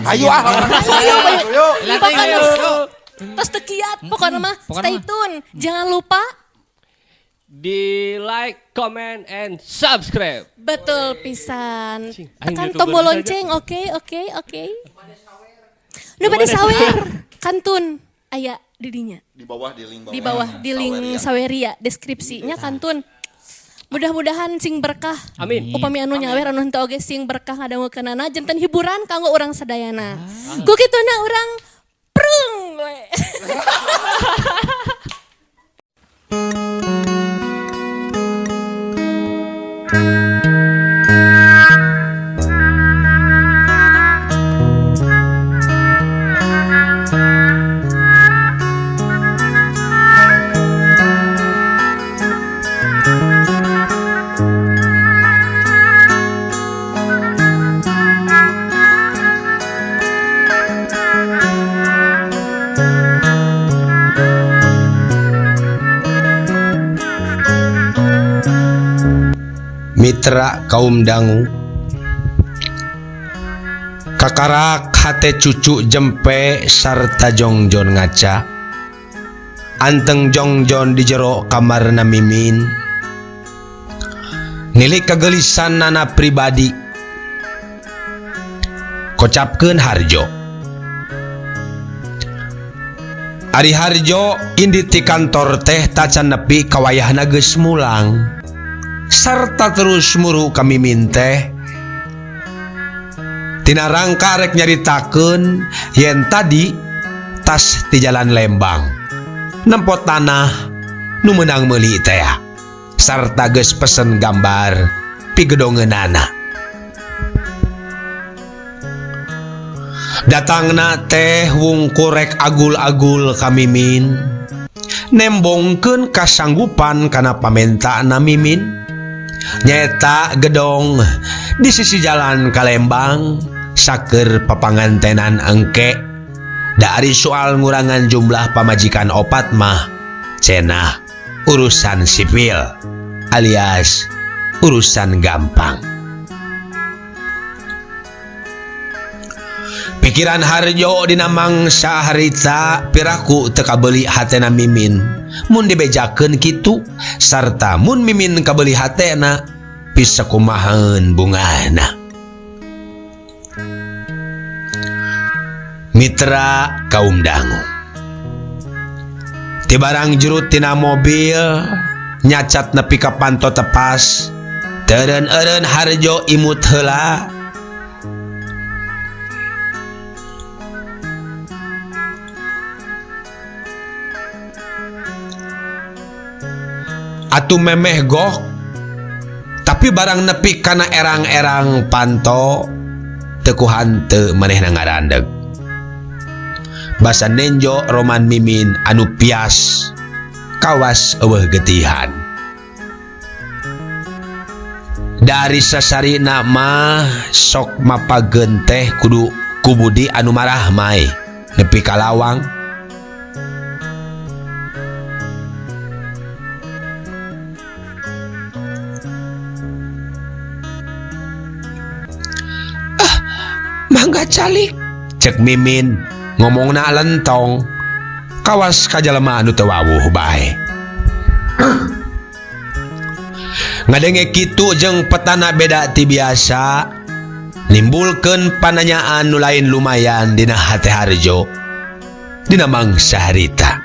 Ayo ah. Ayo, ayo. Ayo. Pokoknya tos teu kiat, pokoknya mah Pokoknya stay mah. tune. Jangan lupa Di like, comment, and subscribe. Betul pisan. Cing, aing Tekan YouTuber tombol saja. lonceng, oke, oke, oke. Nu bade sawer, kantun aya di dinya. Di bawah di link bawah. Di bawah di link Saweria. Saweria deskripsinya kantun. Mudah-mudahan sing berkah. Amin. Upami anu nyawer anu henteu oge sing berkah ngadangukeunana janten hiburan kanggo urang sadayana. Ku kituna urang prung we. Mitra kaum dangu kakarak hate cucu jempe sarta jongjon ngaca anteng jongjon di jero kamarna Mimin nilik kegelisan nana pribadi kocapkeun Harjo. Ari Harjo indit ti kantor teh tacan nepi ka wayahna geus mulang sarta terus muru ka Mimin teh tina rangka rek nyaritakeun yen tadi tas di jalan Lembang nempo tanah nu meunang meuli teh sarta geus pesen gambar pigedongeunana. Datangna teh wungkur rek agul-agul ka Mimin nembongkeun kasanggupan kana pamentaanna Mimin nyaeta gedong di sisi jalan ka Lembang saker papangantenan engke dari soal ngurangan jumlah pamajikan opat mah cenah urusan sipil alias urusan gampang. Pikiran Harjo dina mangsa harita piraku teu kabeuli hatena Mimin mun dibejakeun kitu sarta mun Mimin kabeuli hatena bisa kumahaeun bungahna. Mitra kaum dangu ti barang jurut tina mobil nyacat nepi ka panto tepas teureun-eureun Harjo imut heula. Atuh memeh gok tapi barang nepi kana erang-erang panto teu ku hanteu manehna ngarandeg. Basa nenjo roman Mimin anu pias kawas eueuh getihan. Dari sasarina mah sok mapageun teh kudu ku budi anu marahmai nepi ka lawang. Mangga calik cek Mimin ngomongna lentong kawas ka jalema anu teu wawuh bae. Ngadenge kitu jeung petana beda ti biasa nimbulkeun pananyaan nu lain lumayan dina hate Harjo dina mangsa harita.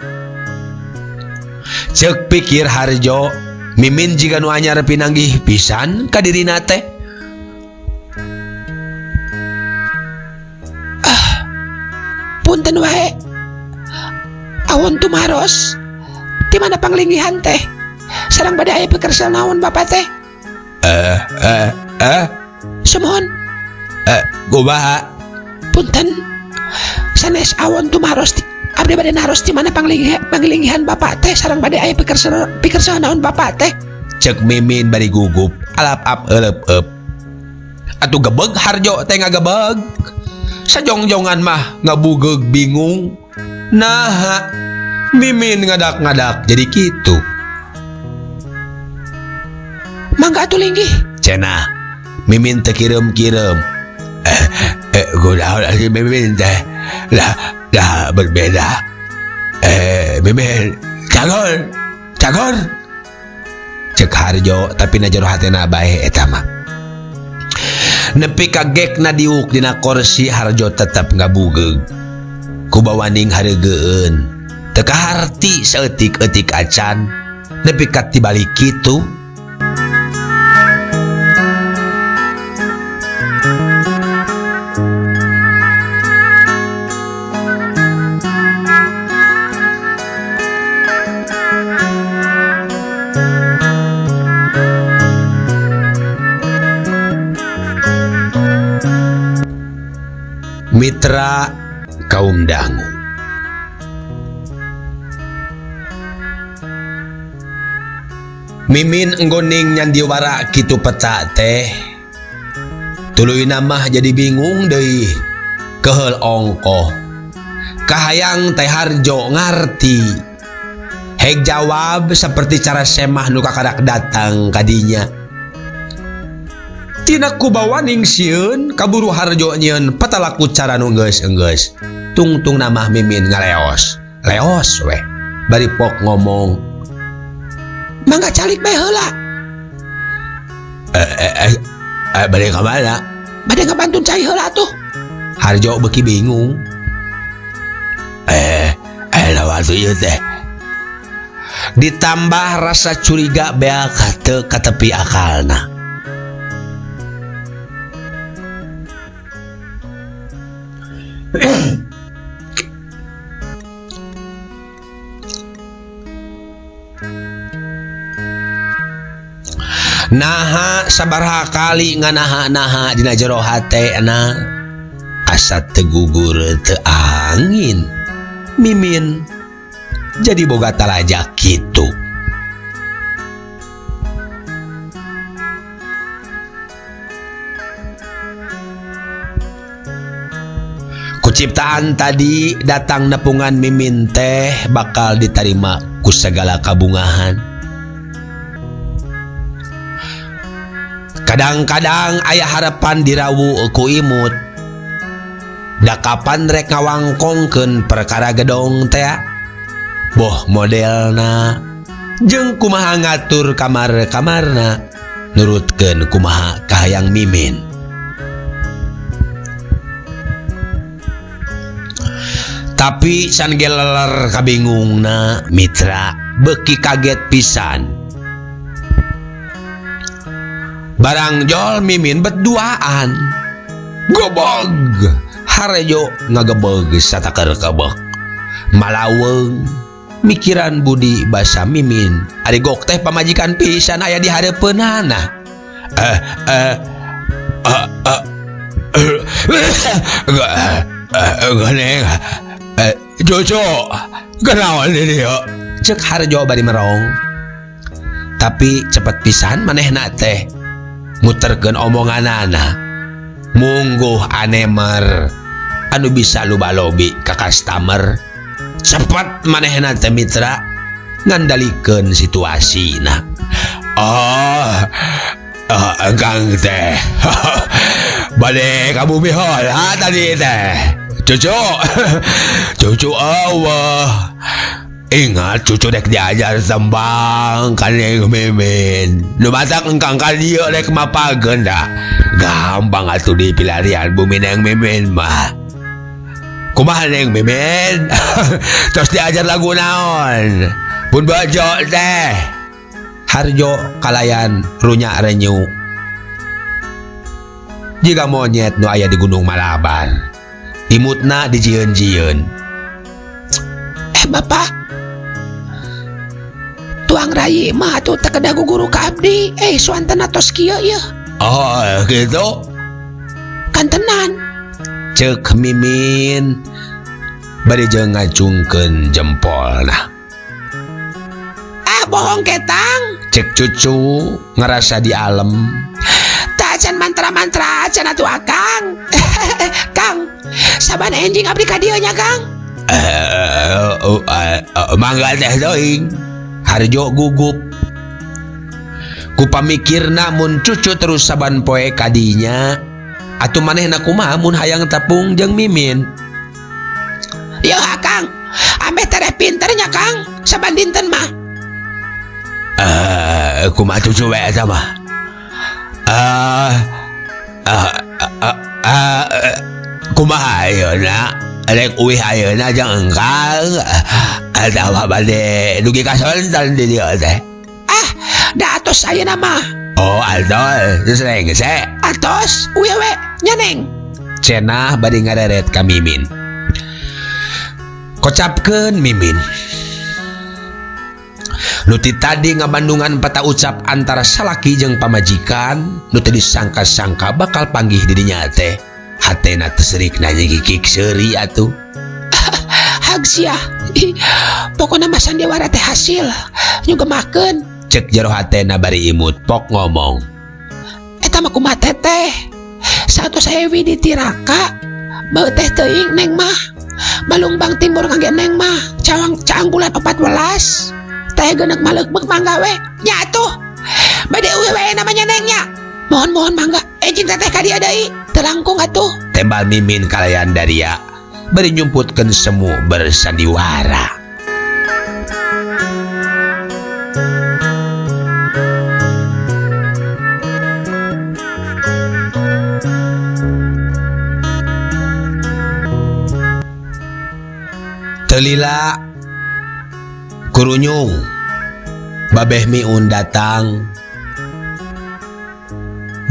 Ceuk pikir Harjo Mimin jiga nu anyar pinanggih pisan ka dirina teh. Punten wae awon tumaros di mana panglinggihan teh sareng bade aya pikersa naon bapak teh? Sumuhun. Kumaha? Punten sanes awon tumaros abdi bade naros di mana panglinggihan bapak teh sareng bade aya pikersa naon bapak teh? Cek Mimin bari gugup alap ap elep ep. Atuh gebeg Harjo teh ngagebeg. Sajongjongan mah ngabugeug bingung. Naha Mimin ngadak-ngadak jadi kitu. Mangga atuh linggih. Cenah Mimin teu kireum-kireum. Kunaon si Mimin teh lah lah berbeda. Mimin cagor cagor cek Harjo, tapi na jero hatena bae eta mah. Nepi ka gekna diuk dina korsi, Harjo tetep ngabugeug kubawaning hareugeun teu kaharti saeutik-eutik acan nepi ka tibalik kitu. Mitra kaum dangu, Mimin enggoning nyandiwara kitu peta teh tuluy mah jadi bingung deui keheul ongkoh kahayang teh Harjo ngarti hek jawab seperti cara semah nu kakarak datang kadinya. Tina kubawaning sieun kaburu Harjo nyieun patalaku cara nu geus-enggeus tungtung namah Mimin ngaleos leos weh bari pok ngomong mangga calik bae heula. Bade ka mana? Bade ngabantun cai heula tuh. Harjo beuki bingung. Lawan ieu teh. Ditambah rasa curiga beak teu katepi akalna. Naha sabaraha kali nganaha-naha dina jero hatena asa teu gugur teu angin Mimin jadi boga talajak kitu. Kuciptaan tadi datang nepungan Mimin teh bakal diterima ku segala kabungahan. Kadang-kadang aya harapan dirawu ku imut. Da kapan rek ngawangkongkeun perkara gedong teh? Boh modelna jeung kumaha ngatur kamar-kamarna nurutkeun kumaha kahayang Mimin. Tapi san geleler kabingungna mitra beuki kaget pisan. Barang jol Mimin berduaan. Gobog Harjo ngagebeg sataker kebek. Malaweung mikiran budi basa Mimin. Ari gok teh pamajikan pisan aya di hareupeunana. Geuning Cucu kenaon ini yo. Cek Harjo bari merong. Tapi cepet pisan manehna teh muterkeun omonganana. Mungguh anemer anu bisa loba-lobi ka customer. Cepet manehna teh mitra ngandalikeun situasina. Oh, engkang teh bade ka bumi heula tadi teh. Cucu, cucu Allah. Ingat cucu rek diajar sembang kan Neng Mimin. Nu matak engkang ka dieu rek mapageun da. Gampang atuh di pilarian bumi Neng Mimin mah. Kumaha Neng Mimin? Terus diajar lagu naon? Pun bajo teh. Harjo kalayan runyak renyu. Jiga monyet nu aya di Gunung Malabar. Imutna dijieun-jieun. Bapak, tuang rayi mah atuh teu kedah guguru ka abdi. Suanten atos kieu ieu. Oh, gitu. Kantenan. Cek Mimin bari jeung ngacungkeun jempolna. Ah, bohong ketang. Cek cucu ngerasa di alem. Tacan mantra-mantra acan atuh akang. Kang, saban enjing abdi ka dieu nya, Kang. Mangga teh teuing. Harjo gugup. Ku pamikirna mun cucu terus saban poe kadinya Atuh manehna kumaha mun hayang tepung jeung Mimin? Yo Akang, ambeh tereh pinternya Kang, saban dinten mah. Eh, kumaha cucu we eta mah? Eh, eh, eh, eh, eh, kumaha ayeuna? Rek uih ayeuna jeung engkang atawa bade dugi ka sonten di dieu teh? Ah, da atos ayeuna mah. Oh, atos, terus rengse. Atos, uih we, nya Neng. Cenah bari ngareret ka Mimin. Kocapkeun Mimin. Nu ti tadi ngabandungan pata ucap antara salaki jeung pamajikan nu teu disangka-sangka bakal panggih di dinya teh. Hatena teu seurikna nyigikik seuri atuh. Hag sia. Ih, pokona mah sandiwara teh hasil nyugemakeun. Cek jero hatena bari imut pok ngomong. Eta mah kumaha teteh? Satu saya di tiraka beuh teh teuing Neng mah. Balungbang timur kangge Neng mah cawang caang bulan 14. Teh geuneuk maleukbeuk mangga we. Nya atuh. Bade uih we namanya Neng nya. Mohon-mohon mangga enjing teteh ka dieu deui. Teu langkung atuh. Tembal Mimin kalayan daria bari nyumputkeun semu bersandiwara. Teu lila kurunyung Babeh Miun datang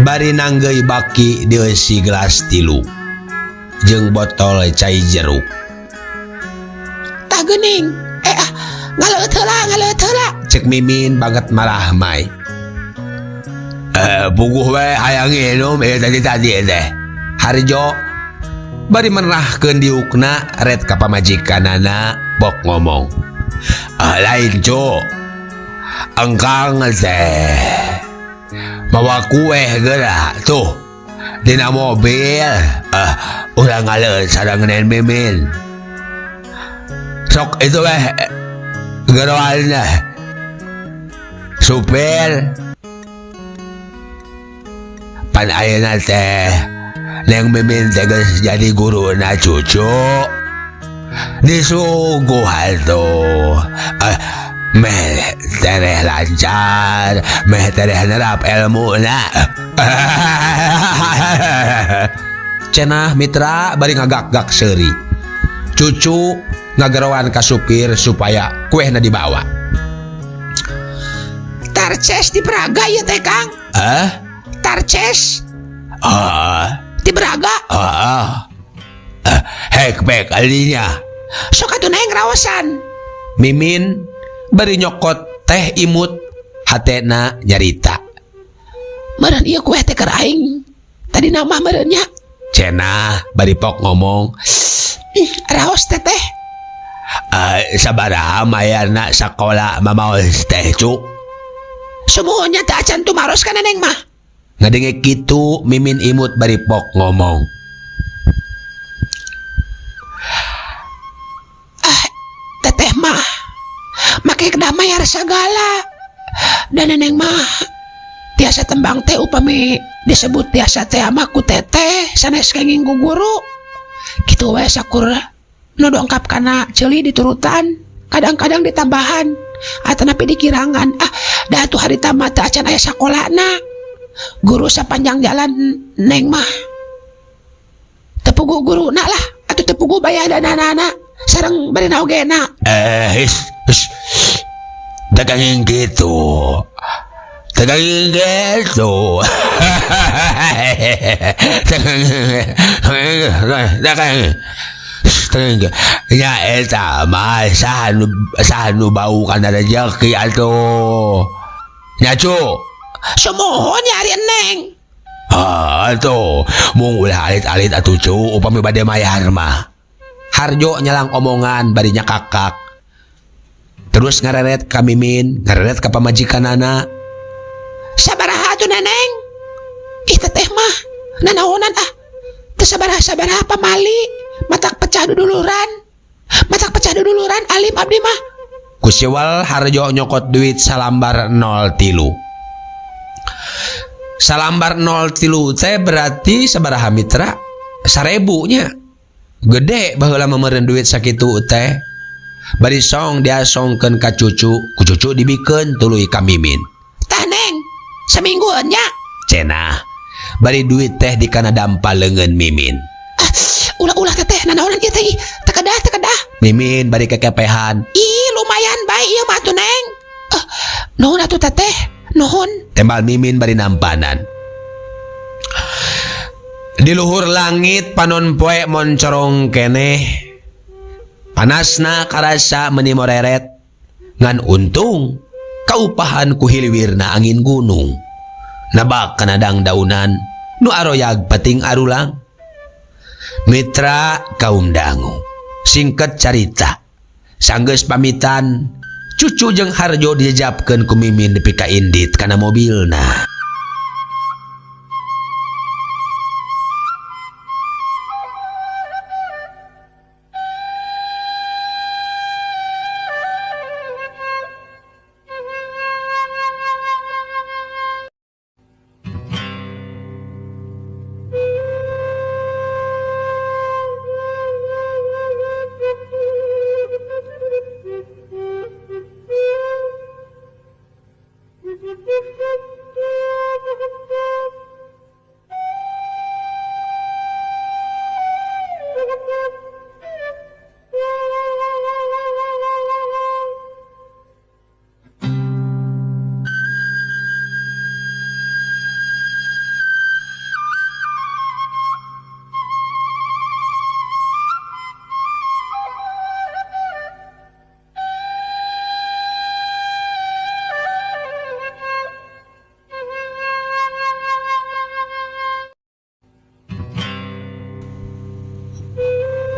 bari nanggeuy baki dieusi gelas tilu jeung botol cai jeruk. Tah geuning, ah, ngaleueut heula, ngaleueut heula. Cek Mimin banget marah mai. Puguh we hayang nginum ieu tadi-tadi teh. Harjo bari merahkeun diukna ret ka pamajikanana bok ngomong. Lain cu, engkang teh mawa kue geura tuh dina mobil. Urang ngaleut sareng Nen Mimin. Sok itu weh geroan supir. Pan ayeuna teh Neng Mimin teh geus jadi guruna cucu. Disuguh atuh. Meh tereh lancar, meh tereh nerap ilmuna. Cenah mitra bari ngagak-gak seuri. Cucu ngageroan ka supir supaya kuehna dibawa. Tarces di Braga ieu teh Kang. Hah? Tarces. Ah. Di Braga. Ah. Hek bek alinya. Sok atuh neng raosan. Mimin bari nyokot teh imut hatena nyarita. Meureun ieu kue teh keur aing. Tadi nama meureun nya. Cenah bari pok ngomong. Ih, raos teteh. Sabaraha mayarna sakola mamaos teh cu? Sumuhunnya teh acan tumaros kana Neng mah. Ngadenge kitu Mimin imut bari pok ngomong. Ah, teteh mah make kedah mayar sagala. Dan Neneng mah tiasa tembang teh upami disebut tiasa teh ama ku teteh sanes kenging ku guru. Kitu we sakur nu dongkap kana ceuli diturutan, kadang-kadang ditambahan atanapi dikirangan. Ah, dah atuh harita mah teu acan aya sakolana. Guru sapanjang jalan Neng mah tepugu guruna lah atuh tepugu bayadanana sareng barina ogena. His, his. Tegangin gitu. Tegangin gitu. Tegangin. Ya eta mah saha nu bau kana rezeki atuh. Nya cu. Sumuhun ya ari Neng. Ah, atuh mung ulah alit-alit atuh cu upami bade mayar mah. Harjo nyelang omongan bari nyakakak. Terus ngareret ka Mimin, ngareret ka pamajikanana. Sabaraha atuh Neneng? Ih teteh mah nanaonan ah. Teu sabaraha-sabaraha pamali, matak pecah duduluran. Matak pecah duduluran alim abdi mah. Ku siwal Harjo nyokot duit salambar 03. Salambar 03 teh berarti sabaraha mitra? 1000 nya. Gede baheula mah meureun duit sakitu teh. Bari song diasongkeun ka cucu, ku cucu dibikeun tuluy ka Mimin. Tah Neng, saminggueun nya. Cenah. Bari duit teh dikana dampa leungeun Mimin. Ah, ulah-ulah teteh nanaonan ieu teh ih, teu kedah teu kedah. Mimin bari kekepehan. Ih, lumayan bae ieu mah atuh Neng. Ah, nuhun atuh teteh, nuhun. Tembal Mimin bari nampanan. Di luhur langit panon poe moncorong keneh. Panasna karasa meuni moreret. Ngan untung kaupahan ku hiliwirna angin gunung. Nabak kana dangdaunan nu aroyag peting arulang. Mitra kaum dangu. Singkat carita, sanggeus pamitan, cucu jeung Harjo dijejapkeun ku Mimin nepi ka indit kana mobilna.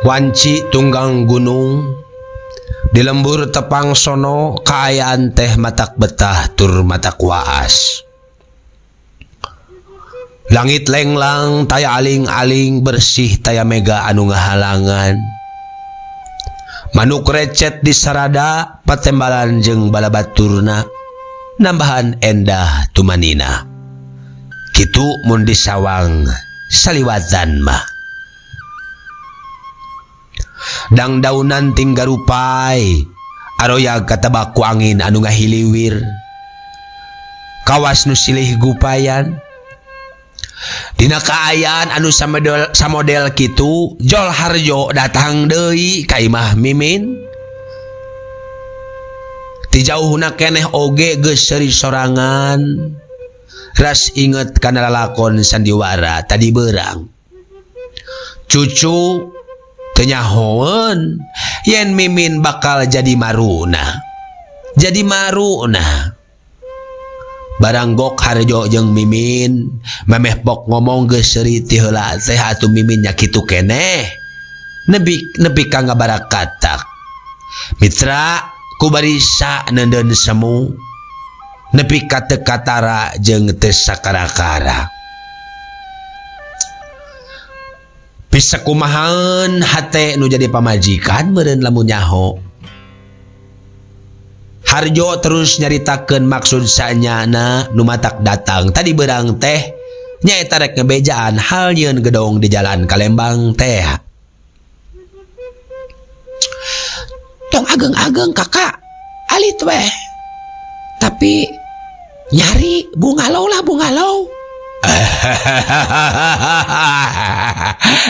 Wanci tunggang gunung di lembur tepang sono kaayaan teh matak betah tur matak waas. Langit lenglang taya aling-aling bersih taya mega anu ngahalangan. Manuk recet di sarada patembalan jeung balabaturna nambahan endah tumanina. Kitu mun disawang saliwatan mah. Dangdaunan tinggarupai aroyag katabak ku angin anu ngahiliwir. Kawas nu silih gupayan. Dina kaayaan anu samodel kitu Jol Harjo datang deui ka imah Mimin. Ti jauhna keneh oge geus seuri sorangan. Ras inget kana lalakon sandiwara tadi beurang. Cucu teu nyahoeun yen Mimin bakal jadi maruna. Jadi maruna. Baranggok Harjo jeung Mimin memeh pok ngomong geus seuri ti heula teh atuh Mimin nya kitu keneh. Nepi ka ngabarakatak. Mitra kubarisa neundeun semu nepi ka teu katara jeung teu sakara-kara. Bisa kumahaeun hate nu jadi pamajikan meureun lamun nyaho. Harjo terus nyaritakeun maksud sanyana nu matak datang tadi beurang teh nyaeta rek ngebejaan hal nyieun gedong di jalan Kalembang teh. Tong ageng-ageng kakak alit weh. Tapi nyari bungalau lah bungalau.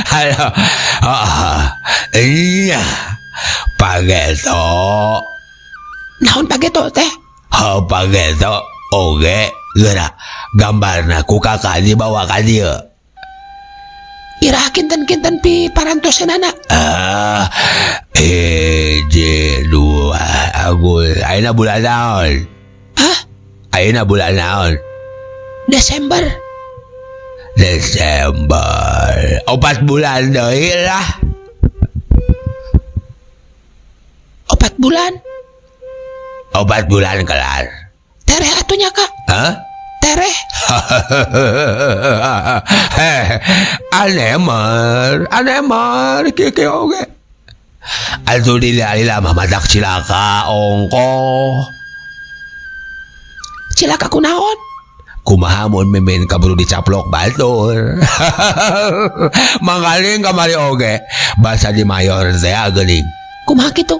Halo. Oh, iya. Pageto. Naon pageto teh? Oh, pageto oge geura gambarna ku kakak dibawa ka dieu. Iraha kinten-kinten pi parantosenana? J 2 Agustus. Ayeuna bulan naon? Hah? Ayeuna bulan naon? Desember. Desember. 4 bulan deui lah. 4 bulan? 4 bulan kelar. Tereh atunya kak? Hah? Tereh. Anemar, anemar, kiki oge. Atuh lila-lila mah matak cilaka ongkoh. Cilaka kunaon? Kumaha mun Mimin kaburu dicaplok batur. Mangkaning kamari oge basa di mayor teh geuning. Kumaha kitu?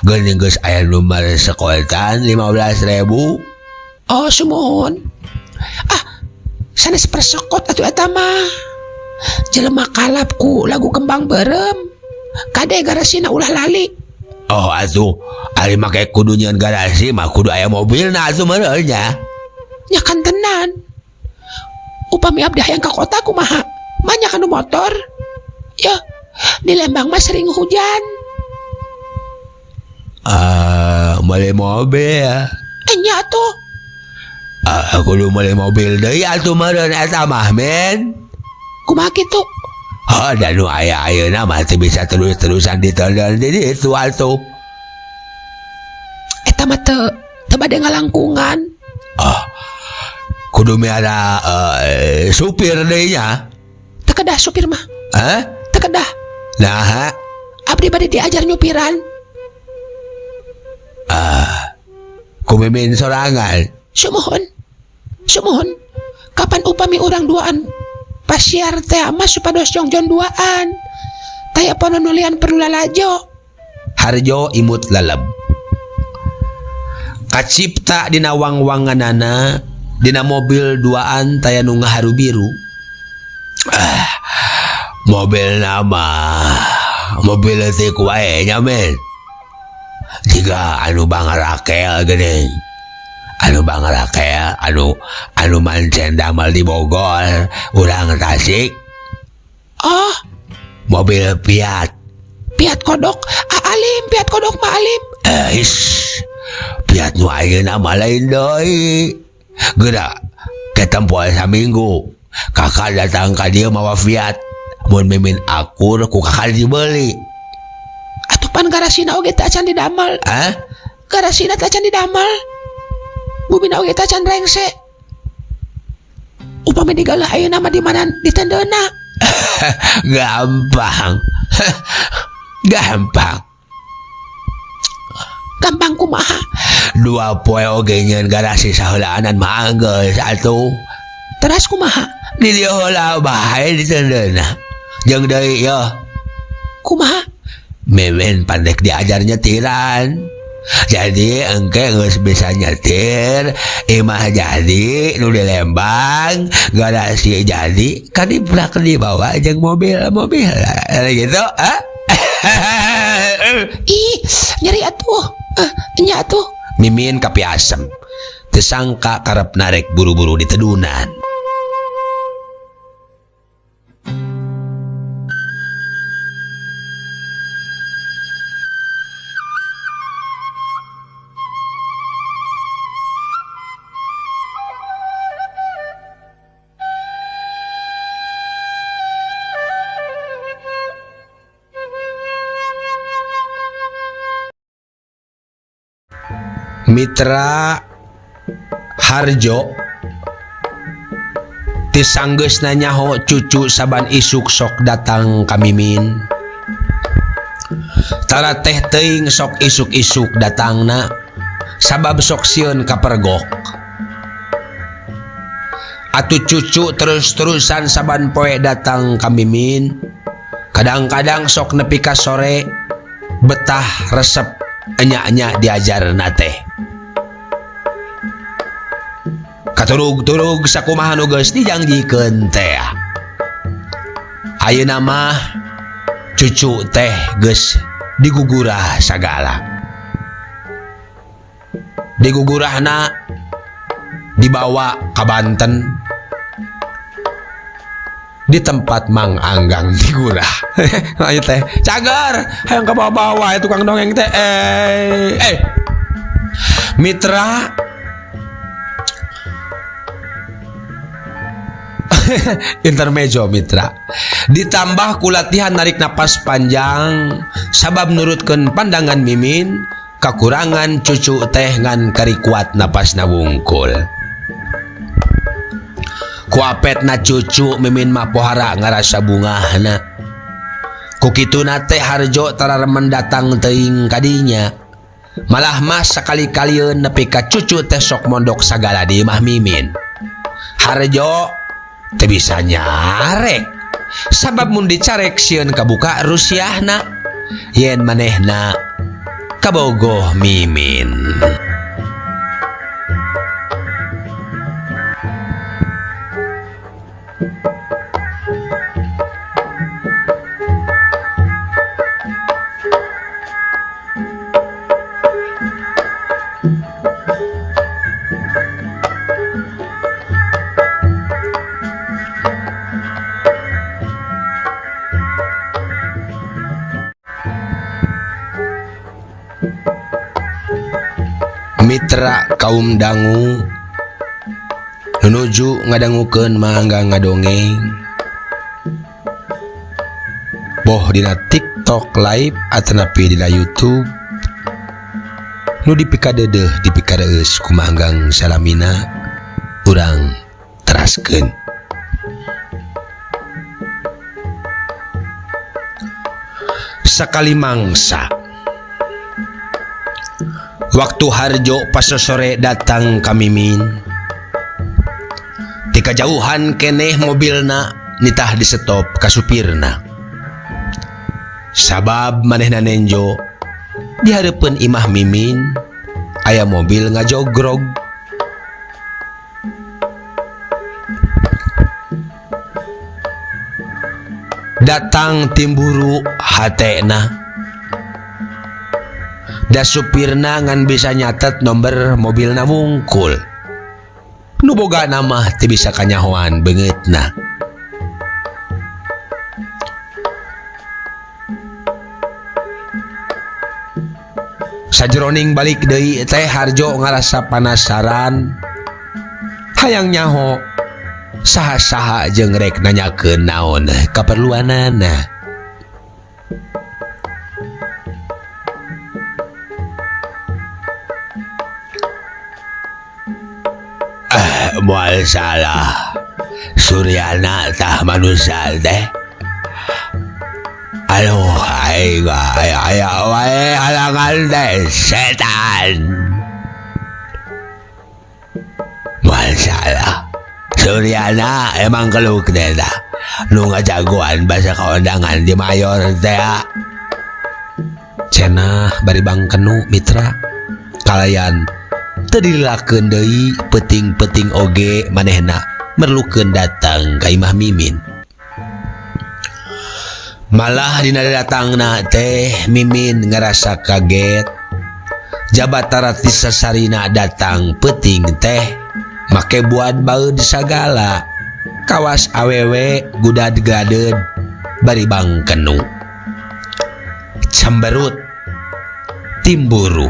Geuning geus aya nomor sekoltan 15.000. Oh, sumuhun. Ah, sanes persekot atuh eta mah. Jelema kalap ku lagu kembang beureum. Kade garasina ulah lali. Oh atuh, ari make kudu nyieun garasi mah kudu aya mobilna atuh meureun nya. Nya kan tenan. Upami abdi hayang ka kota kumaha? Manya kanu motor. Ya, di Lembang mah sering hujan. Ah, meuli mobil. Nya atuh. Ah, kudu meuli mobil deui atuh meureun eta mah, men. Kumaha kitu? Oh, dan nu aya ayeuna mah teu bisa terus-terusan ditondon di ditu atuh. Eta mah teu bade ngalangkungan. Ah, kudu miara supir deui nya. Teu kedah supir mah. Hah? Teu kedah. Naha? Abdi bade diajar nyupiran. Ah, ku Mimin sorangan. Sumuhun. Sumuhun. Kapan upami urang duaan pasiar teh mah supados jongjon duaan. Taya panonulian perlu lalajo. Harjo imut laleb. Kacipta dina wang-wanganana dina mobil duaan taya nu ngaharu biru. Ah, mobil nama mobil leutik wae nya men. Jiga anu bangarakel geuning. Anu bangarakel anu mancen damel di Bogor, urang Tasik. Oh, mobil Fiat. Fiat kodok. Ah, alim Fiat kodok mah alim. Is. Fiat nu ayeuna mah lain deui. Geura ketempoan saminggu. Kakak datang ka dieu mawa Fiat. Mun Mimin akur ku kakak dibeli. Atuh pan garasina oge teh acan didamel. Hah? Garasina teh acan didamel. Bumina oge teh acan rengse. Upami digalah ayeuna mah di mana ditendeuna? Gampang. Gampang. Gampang kumaha? Dua poe oge nyeun garasi saheulaanan mah geus atuh. Teras kumaha? Di dieu heula bae ditendeuna. Jeung deui yeuh. Kumaha? Mimin pandek diajar nyetiran. Jadi engke geus bisa nyetir, imah jadi nu di Lembang, garasi jadi, kan diprak dibawa jeung mobil-mobil gitu, ah? Ih, nyeri atuh. Nya atuh. Mimin kapiasem. Teu sangka karep narek buru-buru ditedunan. Mitra Harjo ti sanggeusna nyaho cucu saban isuk sok datang ka Mimin. Tara teh teuing sok isuk-isuk datangna sabab sok sieun kapergok. Atuh cucu terus-terusan saban poe datang ka Mimin. Kadang-kadang sok nepi ka sore betah resep enya-enya diajarna teh. Katurug-turug sakumaha nu geus dijangjikeun teh. Ayeuna mah cucu teh geus digugurah sagala. Digugurahna dibawa ka Banten di tempat Mang Anggang digurah. Ayo teh cager hayang kabawa-bawa tukang dongeng teh. Mitra intermejo mitra. Ditambah ku latihan narik napas panjang sabab nurutkeun pandangan Mimin kakurangan cucu teh ngan kari kuat napasna wungkul. Kuapetna cucu Mimin mah pohara ngarasa bungahna. Ku kituna teh Harjo tararemen datang teuing kadinya. Malah mah sakali-kalieun nepi ka cucu teh sok mondok sagala di imah Mimin. Harjo teu bisa nyarek sabab mun dicarek sieun kabuka rusiahna yen manehna kabogoh Mimin. Mitra kaum dangu nuju ngadangukeun mangga ngadongeng boh dina TikTok live atanapi dina YouTube nu dipikadeudeeh dipikadeus ku Manggang salamina urang teraskeun. Sakali mangsa waktu Harjo pas sore datang ka Mimin, ti kajauhan keneh mobilna nitah disetop ka supirna. Sabab manehna nenjo di hareupeun imah Mimin aya mobil ngajogrog. Datang timburu hatena. Da supirna ngan bisa nyatet nomor mobilna wungkul. Nu boga nama teu bisa kanyahoan beungeutna. Sajroning balik deui teh Harjo ngarasa panasaran. Hayang nyaho saha-saha jeung rek nanyakeun naon kaperluanana. Moal salah Suryana tah manusia teh. Aduh aing aya wae halangan teh setan. Moal salah Suryana emang keluk teh tah nu ngajagoan basa kaondangan di mayor teh. Cenah bari bangkenu mitra kalayan teu dililakeun deui peuting-peuting oge manehna merlukeun datang ka imah Mimin. Malah dina datangna teh Mimin ngarasa kaget. Jabatara ti sasarina datang peuting teh make buat baeud sagala. Kawas awewe gudad gadeud bari bangkenu. Cemberut timburu.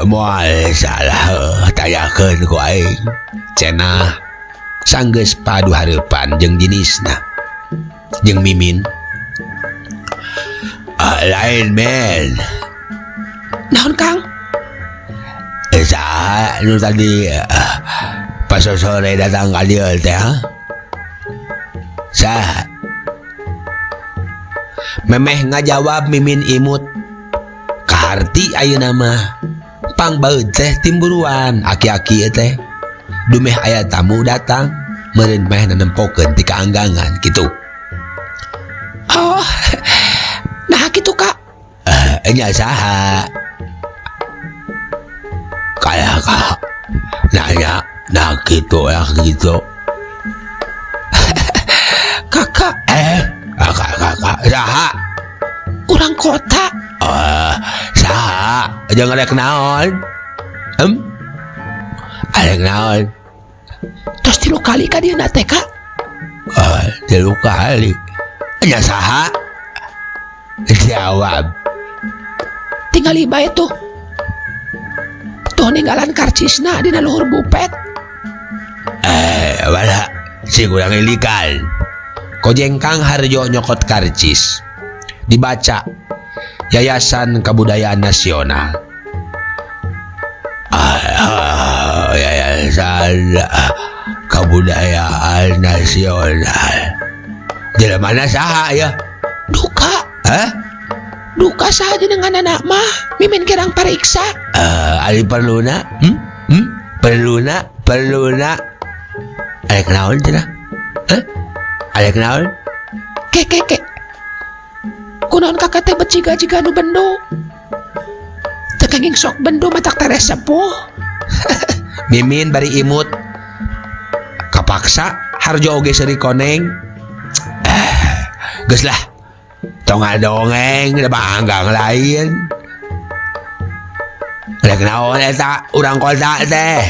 Moal salah tanyakeun ku aing. Cenah sanggeus padu hareupan jeung jinisna jeung Mimin. Lain men. Naon Kang? Saha nu tadi pas sore datang ka dieu teh? Saha? Memeh ngajawab Mimin imut. Kaharti ayeuna mah pangbaeud teh timburuan aki-aki teh. Dumeh aya tamu datang meureun meh nempokeun ti kaanggangan kitu. Oh, nah kitu Kak. Nya saha? Kayak kak nanya nah kitu ya kitu. Kakak. Kakak kakak saha? Urang kota. Saha? Jangan rek naon? Arek naon? Tos 3 kali ka dieuna teh Kak. 3 kali. Nya saha? Jawab. Tingali bae tuh. Tuh ninggalan karcisna dina luhur bupet. Wala si kurang ilikan. Kojengkang Harjo nyokot karcis. Dibaca Yayasan Kebudayaan Nasional. Yayasan Kebudayaan Nasional. Jelema saha ya? Duka. Hah? Duka saha dengan anak mah Mimin kirang pariksa. Ari perluna? Perluna perluna arek naon cenah? Hah? Arek naon? Ke ke ke. Kunaon kakak teh bet jiga-jiga nu bendo. Teu kenging sok bendo matak tereh sepuh. Mimin bari imut. Kapaksa Harjo oge seuri koneng. Geus lah. Tong ngadongeng da banggang lain. Rek naon eta urang kota teh?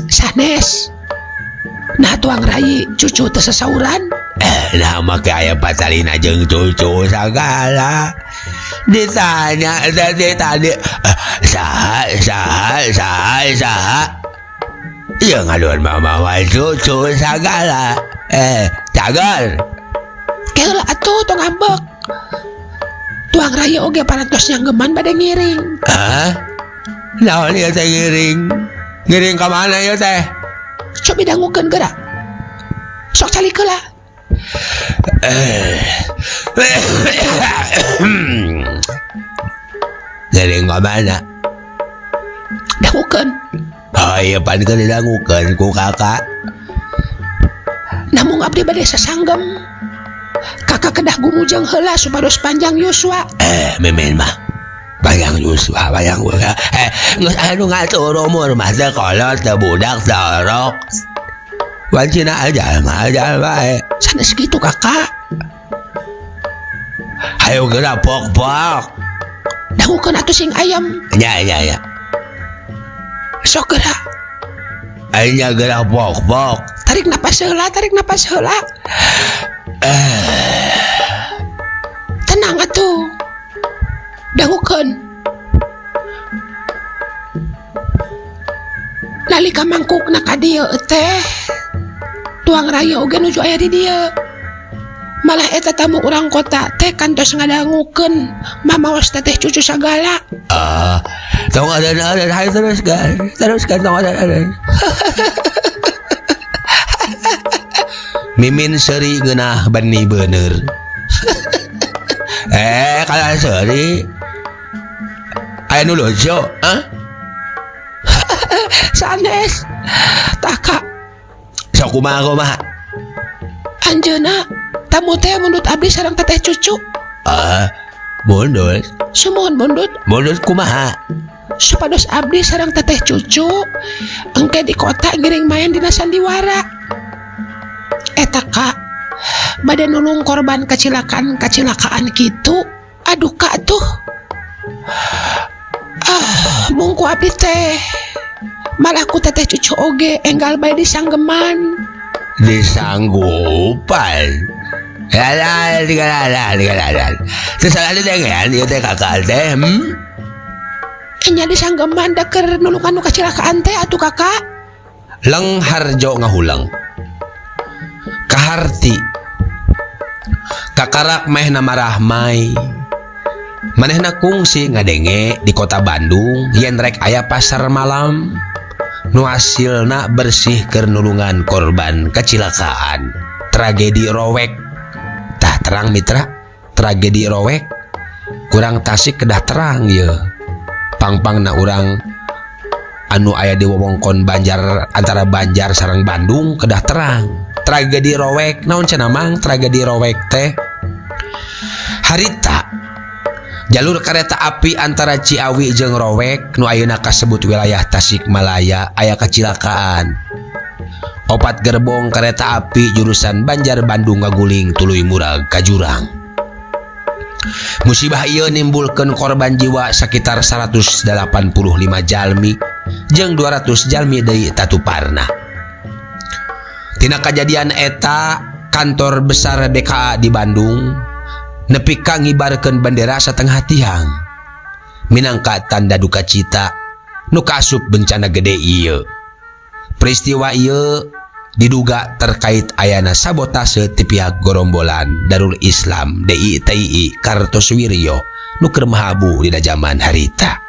Sanes. Nah tuang rayi cucu teu sasauran. Nah make aya patalina jeung cucu sagala. Ditanya tadi tadi saha saha saha saha. Ieu ngaduan mama wae cucu sagala. Cager. Keula atuh tong ambek. Tuang rayi oge parantos nyanggeman bade ngiring. Hah? Naon ieu teh ngiring? Ngiring ka mana ieu teh? Cobi dangukeun geura. Sok calik heula. Ngiring ka mana? Dangukeun. Oh iya pan keur didangukeun ku kakak. Namung abdi bade sasanggem. Kakak kedah gumujeng heula supados panjang yuswa. Mimin mah panjang yuswa panjang yuswa. Geus anu ngatur umur mah teu kolot teu budak teu orok. Wancina aja mah aja bae. Sanes kitu kakak. Hayo geura pok-pok. Dangukeun atuh sing ayam. Nya nya nya. Sok geura. Nya geura pok-pok. Tarik napas heula, tarik napas heula. Tenang atuh. Dangukeun. Nalika mangkukna ka dieu teh, tuang raya oge nuju aya di dieu. Malah eta tamu urang kota teh kantos ngadangukeun mamaos teteh cucu sagala. Tong ada-ada hayo teruskan. Teruskan tong ada-ada. Mimin seuri ngeunah beni bener. Kalau seuri aya nu lucu, hah? Sanes. Tah kak. Sok kumaha kumaha? Anjeunna tamu teh mundut abdi sareng teteh cucu. Mundut. Sumuhun mundut. Mundut kumaha? Supados abdi sareng teteh cucu engke di kota ngiring main dina sandiwara. Eta kak, bade nulung korban kecelakaan-kecelakaan kitu. Aduh kak tuh. Mungku abdi teh. Malah ku teteh cucu oge enggal bae disanggeman. Disanggupan. Alah, alah, alah, alah. Terus ada dengan ieu teh kakak teh, Nya disanggeman da keur nulungan nu kecelakaan teh atuh kakak. Leng Harjo ngahulang. Kaharti. Kakarak mehna marahmai. Manehna kungsi ngadenge di kota Bandung yen rek aya pasar malam nu hasilna bersih keur nulungan korban kecelakaan. Tragedi rowek. Tah terang mitra, tragedi rowek. Kurang Tasik kedah terang ye. Pangpangna urang anu aya di wewengkon Banjar antara Banjar sareng Bandung kedah terang. Tragedi rowek naon cenah mang tragedi rowek teh? Harita jalur kereta api antara Ciawi jeung Rowek nu ayeuna kasebut wilayah Tasikmalaya aya kecelakaan. 4 gerbong kereta api jurusan Banjar Bandung ngaguling tuluy murag ka jurang. Musibah ieu nimbulkeun korban jiwa sekitar 185 jalmi jeung 200 jalmi deui tatuparna. Tina kajadian eta kantor besar BKA di Bandung nepi ka ngibarkeun bendera satengah tiang minangka tanda duka cita nu kaasup bencana gede ieu. Peristiwa ieu diduga terkait ayana sabotase ti pihak gorombolan Darul Islam DITI Kartosuwiryo nu keur mahabu dina jaman harita.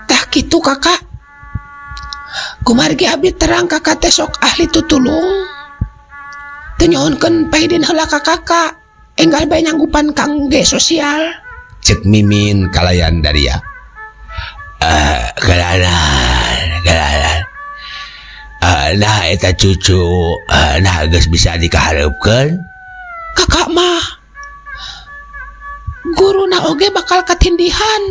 Tah kitu kakak. Kumargi abdi terang kakak teh sok ahli tutulung. Teu nyuhunkeun paidin heula ka kakak. Enggal bae nyanggupan kangge sosial. Cek Mimin kalayan daria. Kalanan, kalanan. Nah eta cucu, nah geus bisa dikahareupkeun. Kakak mah guruna oge bakal katindihan.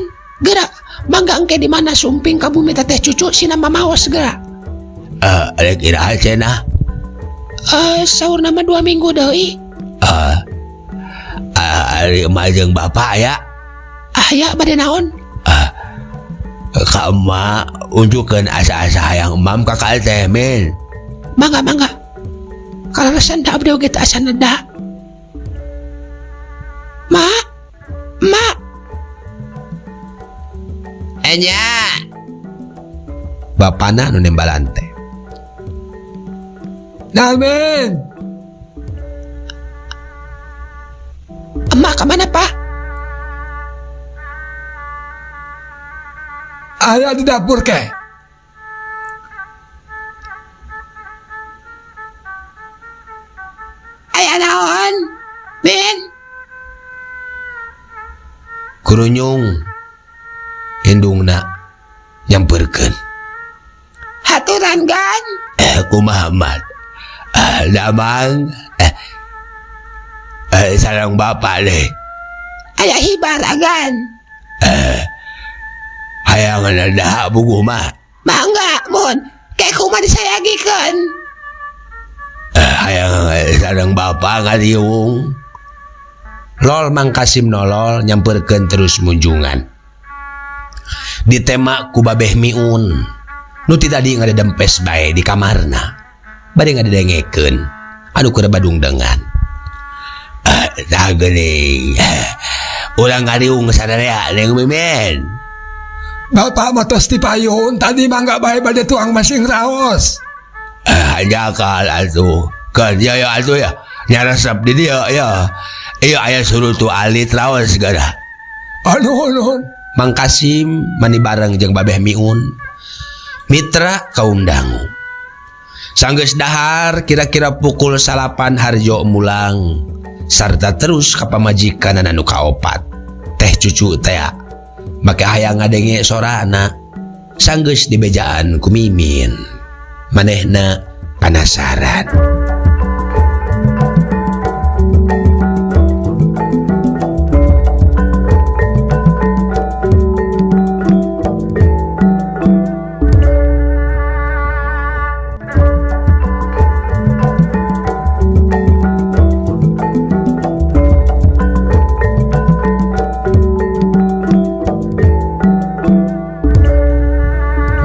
Gerak mangga engke di mana sumping ka bumi teteh cucu sina mamaos gerak. Rek iraha cenah? Saur nama 2 minggu deui. Ari emak jeung bapak aya? Aya bade naon? Ka emak unjukkeun asa-asa hayang emam ka ka teh min. Mangga mangga. Kalalesan da abdi oge teu asa neda. Ma, ma. Enya. Bapana nu nembalan teh. Namen. Emak ka mana, Pak? Aya di dapur ke. Aya naon? Min. Kurunyung indungna nyamperkeun. Haturan gan. Kumaha mat? Damang. Sareng bapak deh. Aya hibar agan. Hayang ada buku mah. Mangga mun. Kayak kumaha disayagikeun. Hayang sareng bapak ngariung. Lol Mang Kasim nolol nyamperkeun terus munjungan. Ditema ku babeh miun. Nu ti tadi ngadedempes bae di kamarna. Bade ngadedengekeun anu keur badung dengan. Tah geuning. Urang ngariung sadarea Neng Mimin. Bapak mah tos ti payun tadi mangga bae bade tuang masing raos. Hanjakal atuh. Kan ya ya atuh ya. Nyaresep di dieu ya. Ieu aya surutu alit raos gara. Aduh nuhun. Mang Kasim mani bareng jeung babeh miun. Mitra kaum dangu. Sanggeus dahar kira-kira pukul 9 Harjo mulang sarta terus ka pamajikan anu kaopat. Teh cucu teh make hayang ngadenge sorana. Sanggeus dibejaan ku Mimin. Manehna panasaran.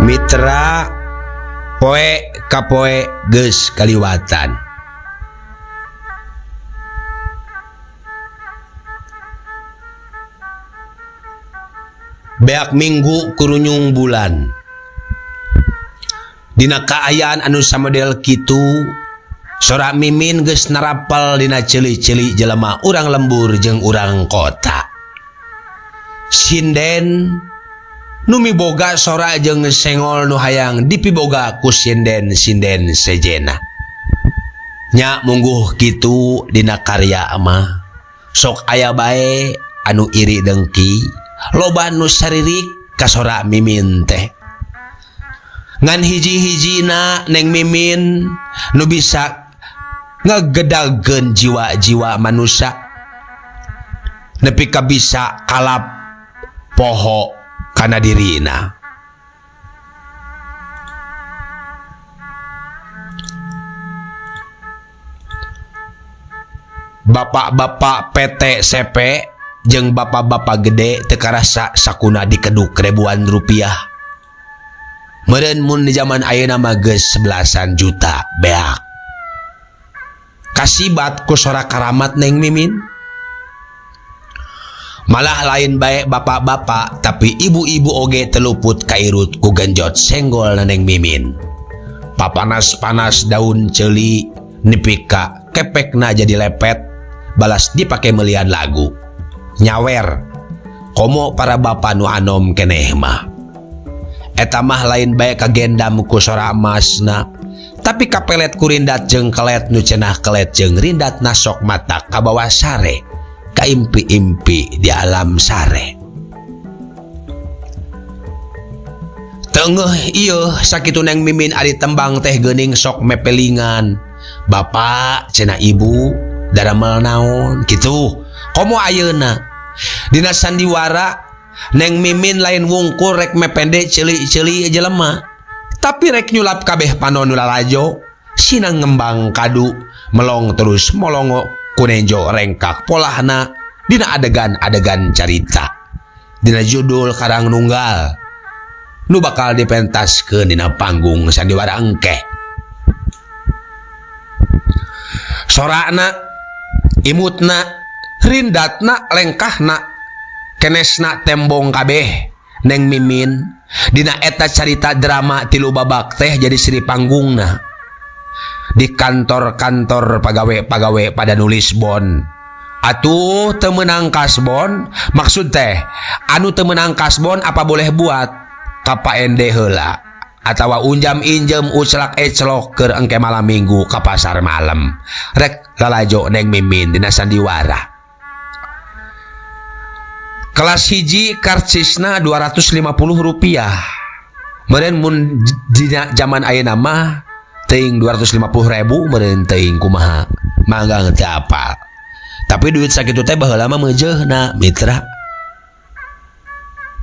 Mitra poe kapoe geus kaliwatan. Beak minggu kurunyung bulan. Dina kaayaan anu samodel kitu, sora Mimin geus narapal dina ceuli-ceuli jelema urang lembur jeung urang kota. Sinden nu miboga sora jeung sengol nu hayang dipiboga ku sinden-sinden sejena. Nya mungguh kitu dina karya mah. Sok aya bae anu iri dengki, loba nu saririk ka sora Mimin teh. Ngan hiji-hijina Neng Mimin nu bisa ngegedagkeun jiwa-jiwa manusia nepi ka bisa kalap poho kana dirina. Bapak-bapak PT CP jeung bapak-bapak gede teu karasa sakuna dikeduk ribuan rupiah. Meureun mun di zaman ayeuna mah geus 11-an juta beak. Kasibat ku sora karamat Neng Mimin. Malah lain bae bapak-bapak tapi ibu-ibu oge teluput kairut ku genjot senggol Neng Mimin. Papanas-panas daun ceuli nepi ka kepekna jadi lepet balas dipake melian lagu. Nyawer komo para bapa nu anom keneh mah. Eta mah lain bae kagendam ku sora emasna, tapi kapelet ku rindat jeung kelet nu cenah kelet jeung rindat nasok mata kabawa sare, kaimpi-impi di alam sare. Tengeh ieu sakitu Neng Mimin ari tembang teh geuning sok mepelingan. Bapak cenah ibu daramel naon kitu. Komo ayeuna dina sandiwara Neng Mimin lain wungkul rek mepende ceuli-ceuli jelema, tapi rek nyulap kabeh panon nu lalajo, sinang ngembang kadu melong terus molongo kunenjo rengkak polahna dina adegan-adegan carita dina judul Karang Nunggal nu bakal dipentaskeun dina panggung sandiwara engke. Sorana, imutna, rindatna, lengkahna, kenesna tembong kabeh Neng Mimin dina eta carita drama tilu babak teh jadi sri panggungna. Di kantor-kantor pagawe-pagawe pada nulis bon. Atuh teu meunang kasbon, maksud teh anu teu meunang kasbon apa boleh buat ka Pak Ende heula atawa unjam injem uclak eclok keur engke malam minggu ka pasar malam. Rek lalajo Neng Mimin dina sandiwara. Kelas hiji karcisna 250 rupiah. Meureun mun dina zaman ayeuna mah teuing 250.000 meureun teuing kumaha. Mangga teu apal. Tapi duit sakitu teh baheula mah meujeuhna mitra.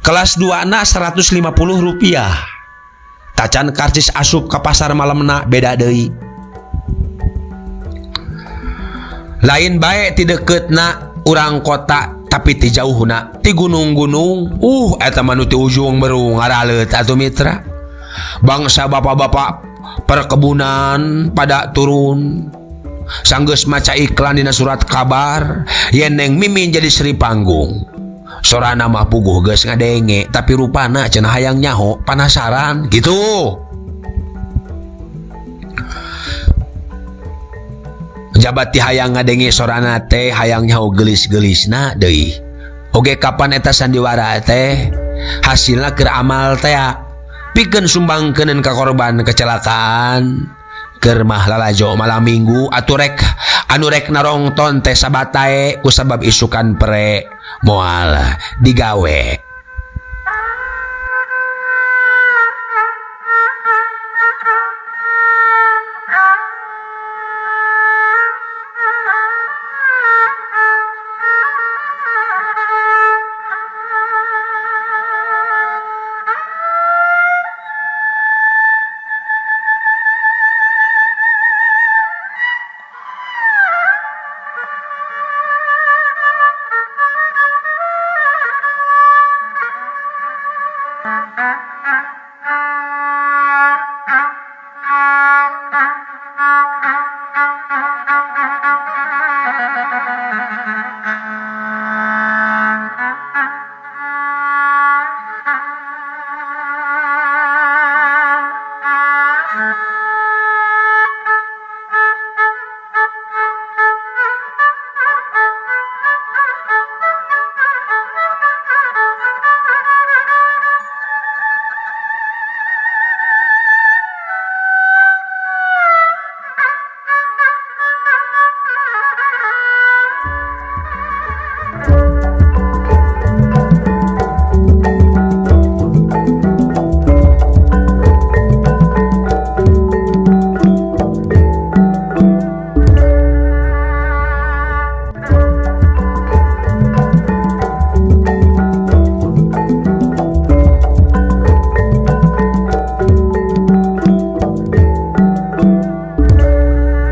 Kelas 2 na 150 rupiah. Tacan karcis asup ka pasar malamna beda deui. Lain bae ti dekeutna urang kota tapi ti jauhna ti gunung-gunung. Eta mah nu ti ujung berung ngaraleut atuh mitra. Bangsa bapak-bapak perkebunan pada turun. Sanggeus maca iklan dina surat kabar yen Neng Mimin jadi sri panggung. Sorana mah puguh geus ngadenge tapi rupana cenah hayang nyaho panasaran gitu. Jabat ti hayang ngadenge sorana teh hayang nyaho geulis-geulisna deui. Oge kapan eta sandiwara teh hasilna keur amal teh pikeun sumbangkeuneun ka korban kecelakaan keur mah lalajo malam minggu atuh rek anu rek narongton teh sabatae kusabab isukan pre moal digawe.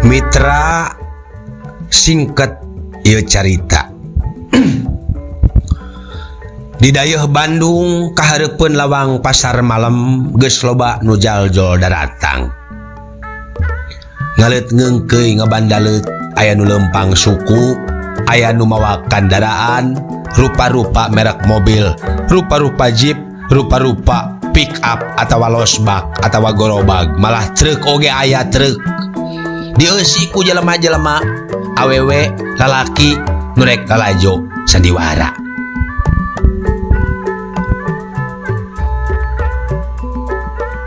Mitra singkat ieu carita. Di dayeuh Bandung kahareupeun lawang pasar malam geus loba nu jaljol daratang. Ngaleut ngeungkeuy ngabandaleut aya nu leumpang suku, aya nu mawa kandaraan, rupa-rupa merek mobil, rupa-rupa jeep, rupa-rupa Pick up atawa losbak atawa gorobag malah truk oge aya truk. Dieusi ku jelema-jelema awewe lalaki nu rek lalajo sandiwara.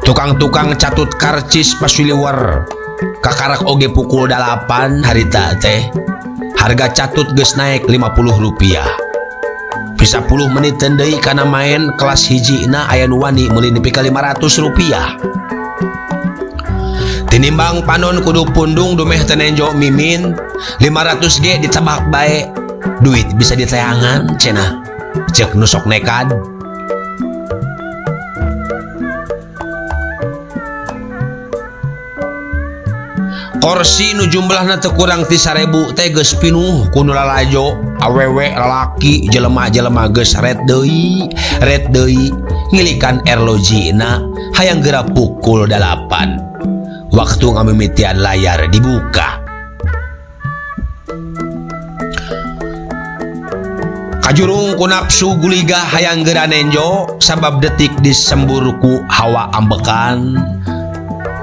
Tukang-tukang catut karcis pasuliwer kakarak oge pukul 8 harita teh. Harga catut geus naik 50 rupiah. Bisa 10 menit deui kana main kelas hijina aya nu wani meuli nepi ka 500 rupiah. Tinimbang panon kudu pundung dumeh teu nenjo mimin 500 ge ditebak bae. Duit bisa diteangan cenah. Ceuk nu sok nekad. Korsi nu jumlahna teu kurang ti 1000 teh geus pinuh ku nu lalajo awewe lalaki jelema-jelema geus red deui ngilikan erlojina hayang geura pukul 8 waktu ngamimitian layar dibuka. Kajurung ku nafsu guliga hayang geura nenjo sabab detik disembur ku hawa ambekan.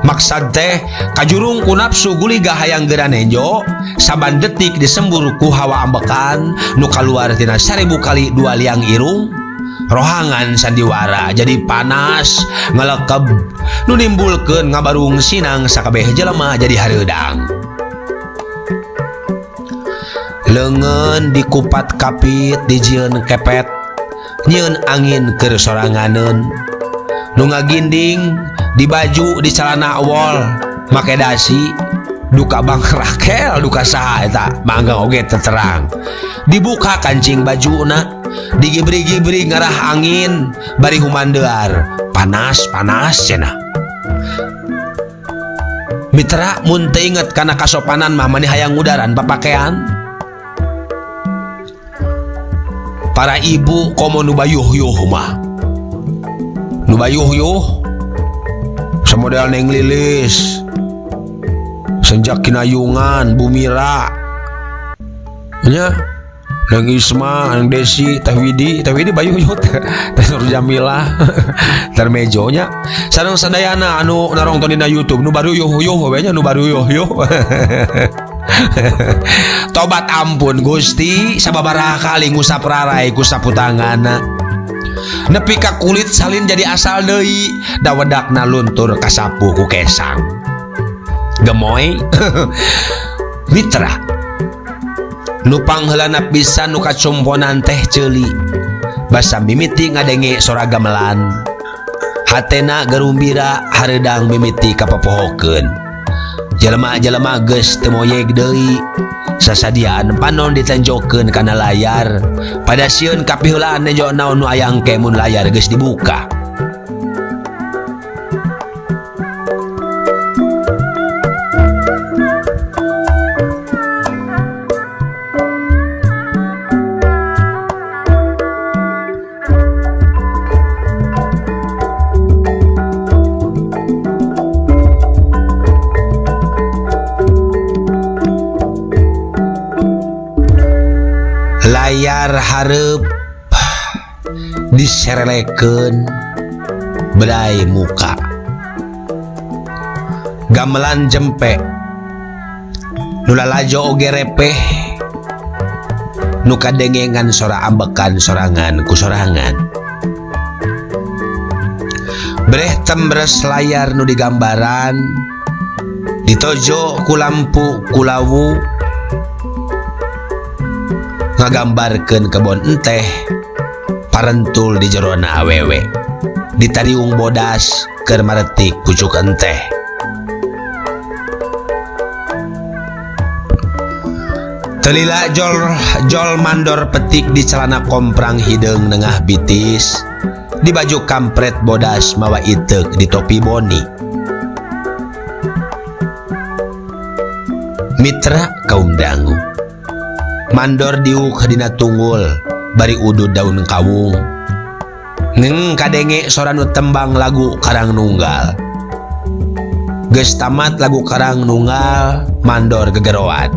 Maksad teh kajurung ku nafsu guliga hayang geura nenjo saban detik disembur ku hawa ambekan nu kaluar tina 1000 kali 2 liang irung rohangan sandiwara jadi panas ngalekeb nu nimbulkeun ngabarung sinang sakabeh jelema jadi hareudang. Leungeun dikupat kapit dijieun kepet nyieun angin keur soranganeun nu ngaginding di baju di celana wol make dasi duka Bang Rakel duka saha eta mangga oge terang dibuka kancing bajuna digibri-gibri ngarah angin bari humandear panas-panas cenah. Mitra mun teu inget kana kasopanan mah mani hayang ngudaran papakean. Para ibu komo nu bayuh-yuh mah nu bayuh-yuh samodel Neng Lilis Senja Kinayungan Bumira nya Neng Isma Neng Desi Teh Widi Teh Widi bayuh-yuh Teh Nur Jamilah termejo nya sareng sadayana anu narongton dina YouTube nu baru yuh-yuh we nya nu baru yuh-yuh. Tobat ampun Gusti sababaraha kali ngusap rarai ku sapu tanganna nepi ka kulit salin jadi asal deui dawedakna luntur kasapu ku kesang gemoy. Mitra nu pangheulana pisan nu kacumponan teh ceuli basa mimiti ngadenge sora gamelan hatena garumbira hareudang mimiti kapopohokeun jelema-jelema geus teu moyeg deui sasadiaan panon ditenjokeun kana layar pada sieun kapiheulaan nejo naon nu aya engke mun layar geus dibuka. Layar hareup diserelekeun bedai muka gamelan jempe nu lalajo oge repeh nu kadengengan sora ambekan sorangan ku sorangan breh tembres layar nu digambaran ditojo ku lampu kulawu ngagambarkeun kebon enteh parentul di jerona awewe ditariung bodas keur maretik pucuk enteh. Telila jol mandor petik di celana komprang hideung nengah bitis di baju kampret bodas mawa iteuk di topi boni. Mitra kaum dangu mandor diuk dina tunggul bari udud daun kawung neng kadenge sora nu tembang lagu Karang Nunggal. Geus tamat lagu Karang Nunggal mandor gegeroan.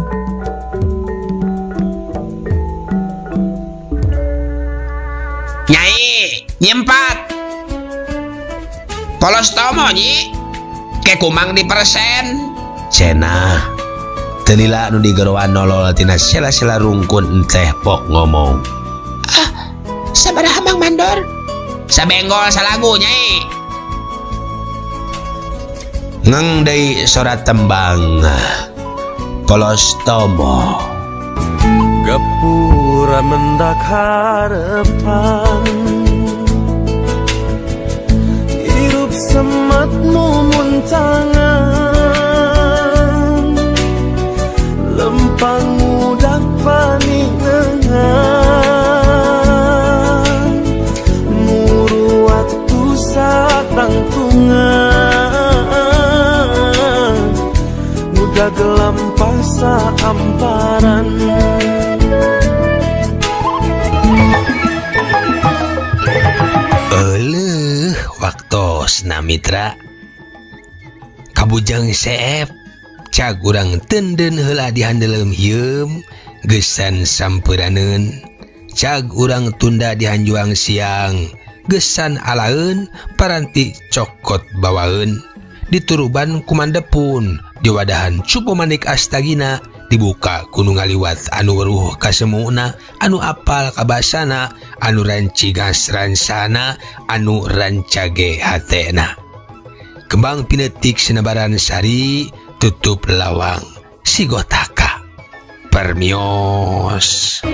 Nyai nyempat. Polos tomo nyi. Ke kumang di persen. Cenah. Teu lila nu digeroan nolol tina sela-sela rungkun enteh pok ngomong. Ah, sabaraha Mang Mandor? Sabenggol salagu nyai. Ngeng deui sora tembang. Polos tomo. Gapura mendak harapan Hirup semat mumuntangan Lempang mudak paningan Muru waktu satangtungan Muda gelampah saamparan. Eleuh waktosna mitra. Kabujang seep cag urang tenden heula di handeuleum hieum geusan sampeunaneun. Cag urang tunda di hanjuang siang geusan alaeun paranti cokot bawaeun. Dituruban ku Mandepun diwadahan cupu manik astagina dibuka ku nu ngaliwat anu weruh kasemuna anu apal kabasana anu rancigas ransana anu rancage hatena. Kembang pinetik sinebaran sari tutup lawang sigotaka. Permios.